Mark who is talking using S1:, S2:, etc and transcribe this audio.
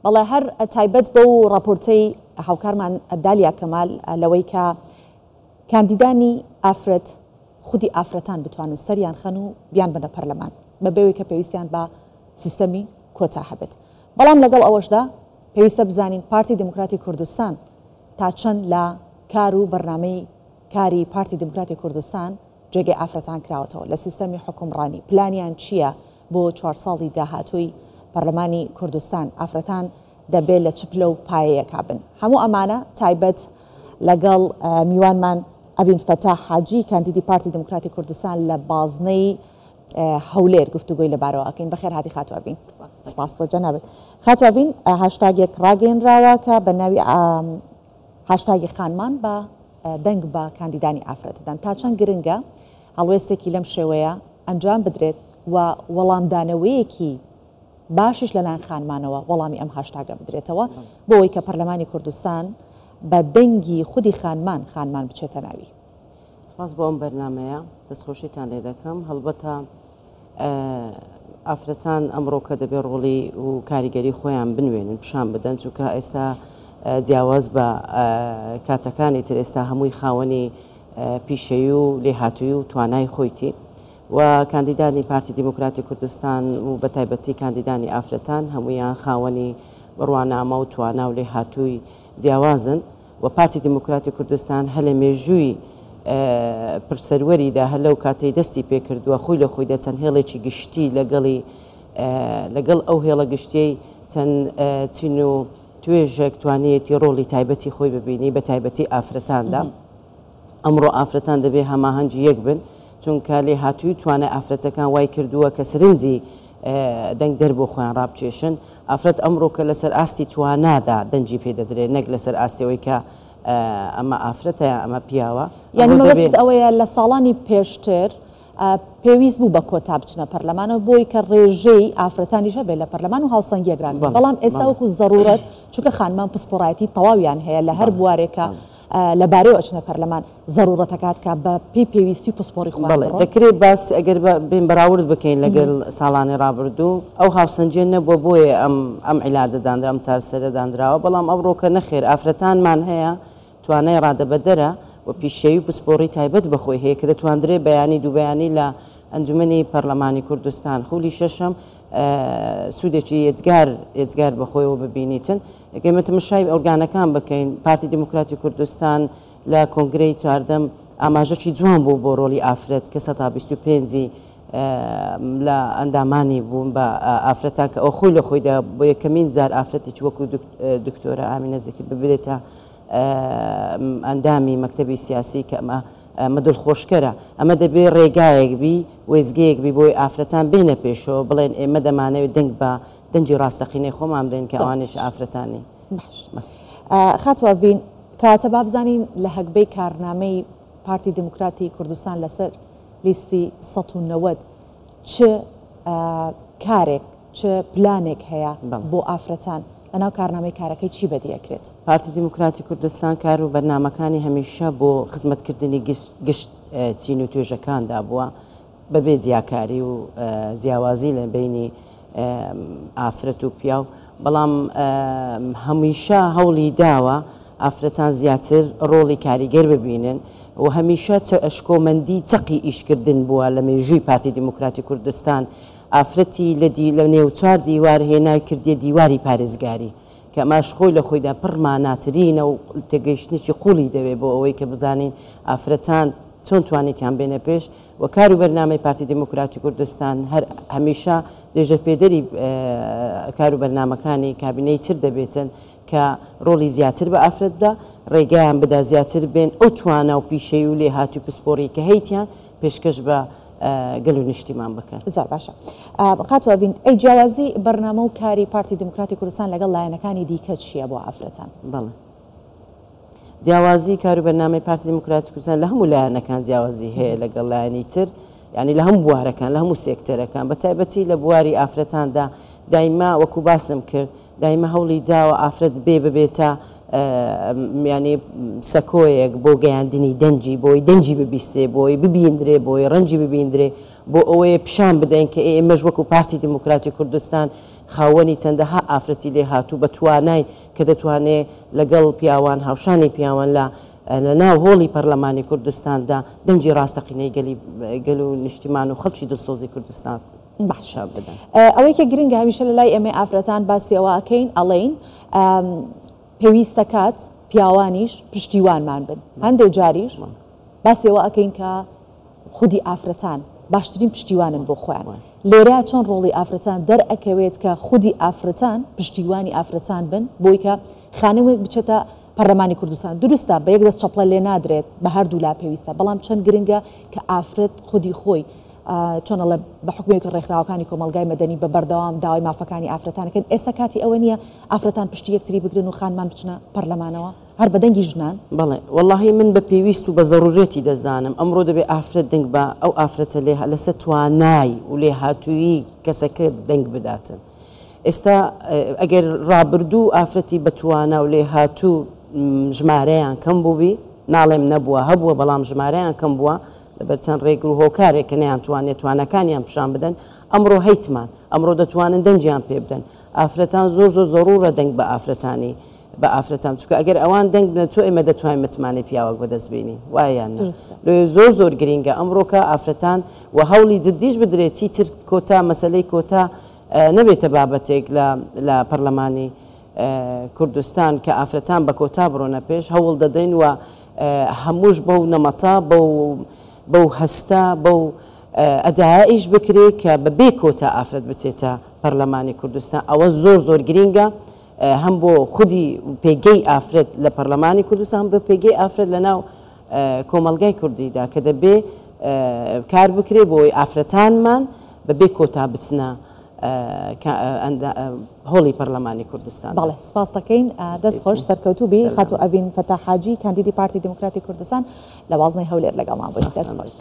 S1: بەڵێ هەر تایبەت بەو ڕاپۆرتەی هاوکارمان دالیا کەمال لەوەی کە کاندیدانی ئافرەت خودی ئافرەتان بتوانن سەریان خەن و بیان بنە پەرلەمان بەبێ ئەوەی کە پێویستیان بە سیستەمی کۆتا هەبێت. بەڵام لەگەڵ ئەوەشدا پێویستە بزانین پارتی دیموکراتی کوردستان تا چەند لە کار و بەرنامەی کاری پارتی دیموکراتی کوردستان جێگەی ئافرەتان کراوەتەوە لە سیستەمی حوکمڕانی، پلانیان چییە بۆ 4 ساڵی داهاتووی پەرلەمانی کوردستان، ئافرەتان دەبێ لە چ پلە و پایەیەکا بن؟ هەموو ئەمانە تایبەت لەگەڵ میوانمان ئەڤین فەتاح حاجی کاندیدی پارتی دیموکراتی کوردستان لە بازنەی هەولێر گفتوگۆی لەبارەوە ئەکەین. بەخێر هاتی خاتوو ئەڤین. سپاس بۆ جەنابت. خاتوو ئەڤین، هاشتاگێک ڕاگەیەنراوە کە بە ناوی هاشتاگی خانمان بە دەنگ بە کاندیدانی ئافرەت بدەن. تا چەند گرنگە هەڵوێستێکی لەم شێوەیە ئەنجام بدرێت و وەڵامدانەوەیەکی باشیش لەلایەن خانمانەوە وەڵامی ئەم هاشتاگە بدرێتەوە بۆ ئەوەی کە پەرلەمانی کوردستان بە دەنگی خودی خانمان خانمان بچێتە ناوی؟
S2: سپاس بۆ ئەم بەرنامەیە، دەستخۆشیتان لێ دەکەم. هەڵبەتە ئافرەتان ئەمڕۆکە دەبێ ڕۆڵی و کاریگەری خۆیان بنوێنن، پیشان بدەن، چونکە ئێستا جیاواز بە کاتەکانی تر ئێستا هەمووی خاوەنی پیشەیی و لێهاتووی و توانای خۆیتی و کاندیدانی پارتی دیموکراتی کوردستان و بە تایبەتی کاندیدانی ئافرەتان هەمویان خاوەنی بڕوانامە و توانا و لێهاتووی جیاوازن و پارتی دیموکراتی کوردستان هەر لە مێژووی پرسەروەریدا هەر لەو کاتەی دەستی پێکردووە خۆی لە خۆیدا چەند هێڵێکی گشتی لەگەڵی لەگەڵ ئەو هێڵە گشتیەی چەند چین و توێژێک توانیەتی ڕۆڵی تایبەتی خۆی ببینی بە تایبەتی ئافرەتاندا. ئەمڕۆ ئافرەتان دەبێ هەماهەنگی یەک بن، چونکە لێهاتووی توانای ئافرەتەکان وای کردووە کە سرنجی دەنگدەر بۆ خۆیان ڕابکێشن. ئافرەت ئەمڕۆ کە لەسەر ئاستی توانادا دەنگی پێ دەدرێت نەک لەسەر ئاستی ئەوەی کە ئەمە ئافرەتە یان ئەمە پیاوە.
S1: یانی مەبەستت ئەوەیە لە ساڵانی پێشتر پێویست بوو بە کۆتا بچنە پەرلەمانەوە بۆی کە ڕێژەی ئافرەتانیش هەبێت لە پەرلەمان و هاوسەنگیەک ڕاگرن، بەڵام ئێستا وەکو زەڕوورەت چونکە خانمان پسپۆڕایەتی تەواویان هەیە لە هەر بوارێکە لەبارەیەوە ئەچنە پەرلەمان زەڕوورەتەکات کە بە پێی پێویستی و پسپۆڕی خۆیان
S2: بەڵێ
S1: بڕۆن.
S2: دەکرێت باس ئەگەر بێین بەراورد بکەین لەگەل ساڵانی ڕابردوو ئەو هاوسەنگیە نەبووە بۆیە ئەم ئەم عیلاجە دانرا ئەم چارەسەرە دانراوە، بەڵام ئەوڕۆکە نەخێر ئافرەتانمان هەیە توانای ڕادەبەدەرە و پیشەیی و پسپۆڕی تایبەت بە خۆی هەیە کە دەتواندرێت بەیانی دووبەیانی لە ئەنجومەنی پەرلەمانی کوردستان خولی شەشەم سوودێکی یەجگار یەجگار بە خۆیەوە ببینیتن. ئێمە تەماشای ئۆرگانەکان بکەین، پارتی دیموکراتی کوردستان لە کۆنگرەی چواردەم ئاماژەکی جوان بوو بۆ ڕۆڵی ئافرەت کە 25%ی لە ئەندامانی بوون بە ئافرەتان کە ئەو خۆی لە خۆیدا بۆ یەکەمین جار ئافرەتێکی وەکو دکتۆرە ئامینە زەکی ببرێتە ئەندامی مەکتەبی سیاسی کە ئەمە ئەمە دڵخۆشکەرە. ئەمە دەبێ ڕێگایەک بی، وێستگەیەک بی بۆی ئافرەتان بێنە پێشەوە بڵێن ئێمە دەمانەوێت دەنگ بە دەنگی ڕاستەقینەی خۆمان بدەین کە ئەوانیش ئافرەتانی.
S1: باش خاتوو ئەڤین، کەواتە با بزانین لە هەگبەی کارنامەی پارتی دیموکراتی کوردستان لەسەر لیستی 190 چ کارێک، چ پلانێک هەیە بۆ ئافرەتان، لەناو کارنامەی کارەکەی چی بەدی ئەکرێت؟
S2: پارتی دیموکراتی کوردستان کار و بەرنامەکانی هەمیشە بۆ خزمەتکردنی گشت چین و توێژەکاندا بووە بەبێ جیاکاری و جیاوازی لە بەینی ئافرەت و پیاو، بەڵام هەمیشە هەوڵی داوە ئافرەتان زیاتر ڕۆڵی کاریگەر ببینن و هەمیشە شکۆمەندی چەقی ئیشکردن بووە لە مێژووی پارتی دیموکراتی کوردستان ئافرەتی لە دی لە نێو چوار دیوار هێنای کردیە دیواری پارێزگاری کە ئەماش خۆی لە خۆیدا پڕ ماناترینە و تێگەیشتنێکی قوڵی دەوێ بۆ ئەوەی کە بزانین ئافرەتان چۆن توانیتیان بێنە پێش و کار و بەرنامەی پارتی دیموکراتی کوردستان هەر هەمیشە درێژەپێدەری کار و بەرنامەکانی کابینەی تر دەبێتن کە ڕۆڵی زیاتر بە ئافرەت بدا، ڕێگایان بدا زیاتر بێن ئەو توانا و پیشەیی و لێهاتووی پسپۆڕی کە هەیتیان پێشکەش بە گەل و نیشتیمان بکەن.
S1: زۆر باشە خاتوو ئەڤین، ئەی جیاوازی بەرنامە و کاری پارتی دیموکراتی کوردستان لەگەڵ لایەنەکانی دیکە چییە بۆ ئافرەتان؟
S2: بەڵێ. جیاوازی کار و بەرنامەی پارتی دیموکراتی کوردستان لە هەموو لایەنەکان جیاوازی هەیە لەگەڵ لایەنی تر، یانی لە هەموو بوارەکان، لە هەموو سێکتەرەکان، بە تایبەتی لە بواری ئافرەتاندا دایما وەکو باسم کرد دایما هەوڵی داوە ئافرەت بێ ببێتە یانی سەکۆیەک بۆ گەیاندنی دەنگی، بۆی دەنگی ببیسترێ، بۆی ببیندرێ، بۆی ڕەنجی ببیندرێ، بۆ ئەوەیە پیشان بدەین کە ئێمەش وەکو پارتی دیموکراتی کوردستان خاوەنی چەندەها ئافرەتی لێهاتوو بە توانای کە دەتوانێ لەگەڵ پیاوان هاوشانی پیاوان لە لە ناو هۆڵی پەرلەمانی کوردستاندا دەنگی ڕاستەقینەی گەلی گەل و نیشتیمان و خەڵکی دڵسۆزی کوردستان
S1: باشە
S2: پیشان بدەن.
S1: ئەوەی کە گرنگە هەمیشە لە لای ئێمەی ئافرەتان باسی ئەوە ئەکەین ئەڵێین پێویستە کات پیاوانیش پشتیوانمان بن هەندێ جاریش باسی ئەوە ئەکەین کە خودی ئافرەتان باشترین پشتیوانن بۆ خۆیان لێرە چۆن ڕۆڵی ئافرەتان دەرئەکەوێت کە خودی ئافرەتان پشتیوانی ئافرەتان بن بۆی کە خانمێک بچێتە پەرلەمانی کوردستان دروستە بە یەک دەست چەپڵە لێ نادرێت بە هەردوو لا پێویستە بەڵام چەند گرنگە کە ئافرەت خودی خۆی چۆن ئەڵێ بە حوکمێک ڕێکخراوەکانی کۆمەڵگای مەدەنی بە بەردەوام داوای مافەکانی ئافرەتان ئەکەن ئێستا کاتی ئەوە نییە ئافرەتان پشتی یەکتری بگرن و خانمان بچنە پەرلەمانەوە هەر بە دەنگی ژنان؟
S2: بەڵێ وەڵاهی من بە پێویست و بە زەروورەتی دەزانم ئەمڕۆ دەبێ ئافرەت دەنگ بە ئەو ئافرەتە لێ لەسەر توانای و لێهاتوویی کەسەکە دەنگ بداتن ئێستا ئەگەر ڕابردوو ئافرەتی بە توانا و لێهاتوو ژمارەیان کەم بووبی ناڵێم نەبووە هەبووە بەڵام ژمارەیان کەم بووە لەبەر چەند ڕێگر و هۆکارێک کە نەیانتوانێت تواناکانیان پیشان بدەن ئەمڕۆ هەیتمان ئەمڕۆ دەتوانن دەنگیان پێ بدەن ئافرەتان زۆر زۆر زەڕوڕە دەنگ بە ئافرەتانی بە ئافرەتان چونکە ئەگەر ئەوان دەنگ بدەن چۆ ئێمە دەتوانین متمانەی پیاوەک بەدەست بینین وایە یان نا لۆیە زۆر زۆر گرینگە ئەمڕۆکە ئافرەتان و هەوڵی جدیش بدرێت چیتر کۆتا مەسەلەی کۆتا نەبێتە بابەتێک لە لە پەرلەمانی کوردستان کە ئافرەتان بە کۆتا بڕۆنە پێش هەوڵ دەدەین و هەمووش بەو نەمەتە بەو بەو هەستە بەو ئەدایە ئیش بکرێ کە بە بێ کۆتا ئافرەت بچێتە پەرلەمانی کوردستان ئەوە زۆر زۆر گرینگە هەم بۆ خودی پێگەی ئافرەت لە پەرلەمانی کوردستان هەم بۆ پێگەی ئافرەت لە ناو کۆمەڵگای کوردیدا کە دەبێ کار بکرێ بۆی ئافرەتانمان بە بێ کۆتا بچنە هۆڵی پەرلەمانی کوردستان.
S1: بەڵێ سپاست دەکەین دەست خۆش سەرکەوتوو بی خاتوو ئەڤین فەتاح حاجی کاندیدی پارتی دیموکراتی کوردستان لە بازنەی هەولێر لەگەڵمان بوویت دەست خۆش.